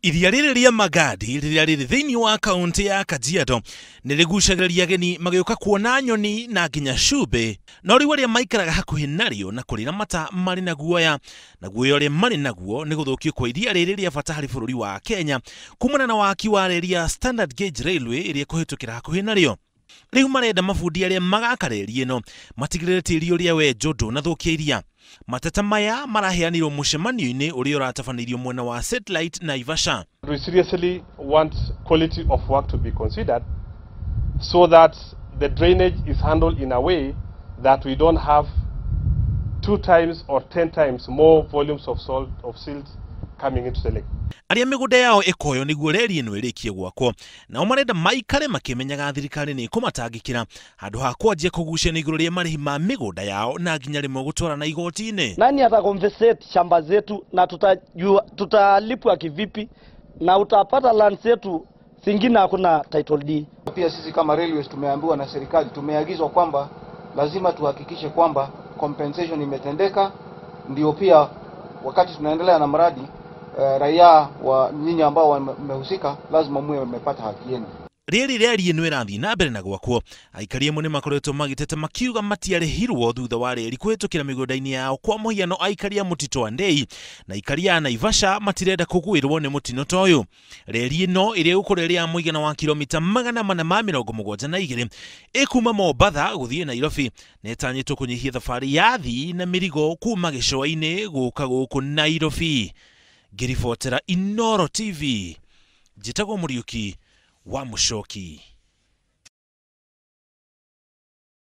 Iria rĩrĩ rĩa Magadi rĩrĩa rĩrĩ thĩinĩ wa kaunti ya Kajiado nĩ rĩgucagĩrĩria ageni magĩũka kuona nyoni na nginya cumbĩ. No rĩu arĩa maikaraga hakuhĩ narĩo na kũrĩramata marĩ na guoya, na guoya ũrĩa marĩ naguo nĩ gũthũkio kwa iria rĩrĩ rĩa bata harĩ bũrũri wa Kenya kumana na waki wa reri ya Standard Gauge Railway ĩrĩa ĩkũhĩtũkĩra hakuhĩ narĩo. Rĩu marenda mabundi arĩa magaka reri ĩno matigĩrĩre tĩri ũrĩa wenjwo ndũnathũkia iria. Mateta maya maraheanirwo mũcemanio-inĩ ũrĩa ũratabanĩirio mwena wa Satellite Naivasha. We seriously want quality of work to be considered so that the drainage is handled in a way that we don't have 2 times or 10 times more volumes of salt of silt coming into the lake. Arĩa mĩgũnda yao ĩkoywo nĩguo reri ĩno ĩrĩkie gwakwo, nao marenda maikare makĩmenyaga thirikari nĩ ĩkũmatangĩkĩra handũ ha kwanjia kũgucia igũrũ rĩa marĩhi ma mĩgũnda yao na nginya rĩmwe gũtwarana igoti-inĩ. Nani atakompensate shamba zetu na tutalipwa kivipi, na utapata land zetu zingine hakuna title deed. Pia sisi kama railways tumeambiwa na serikali, tumeagizwa kwamba lazima tuhakikishe kwamba compensation imetendeka, ndio pia wakati tunaendelea na mradi raia wa nyinyi ambao wamehusika lazima muwe mmepata haki yenu. Rĩrĩ reri ĩno ĩrathiĩ na mbere na gwakwo, aikari amwe nĩ makoretwo magĩteta makiuga matiarĩhirwo thutha wa reri kũhĩtũkĩra mĩgũnda-inĩ yao. Kwa mũhiano, aikari a mũtitũ wa Ndei na aikari a Naivasha matirenda kũgwĩrwo nĩ mũtino ta ũyũ. Reri ĩno ĩrĩa ĩgũkorwo ĩrĩ ya mũigana wa kilomita 472 ĩkuma Mombatha gũthiĩ Nairobi na ĩtanyĩtwo kũnyihia thabarĩ ya athii na mĩrigo kuma gĩcũa-inĩ gũka gũkũ Nairobi. Ngĩribotera Inooro TV, njĩtagwo Mũriũki wa Mũcoki.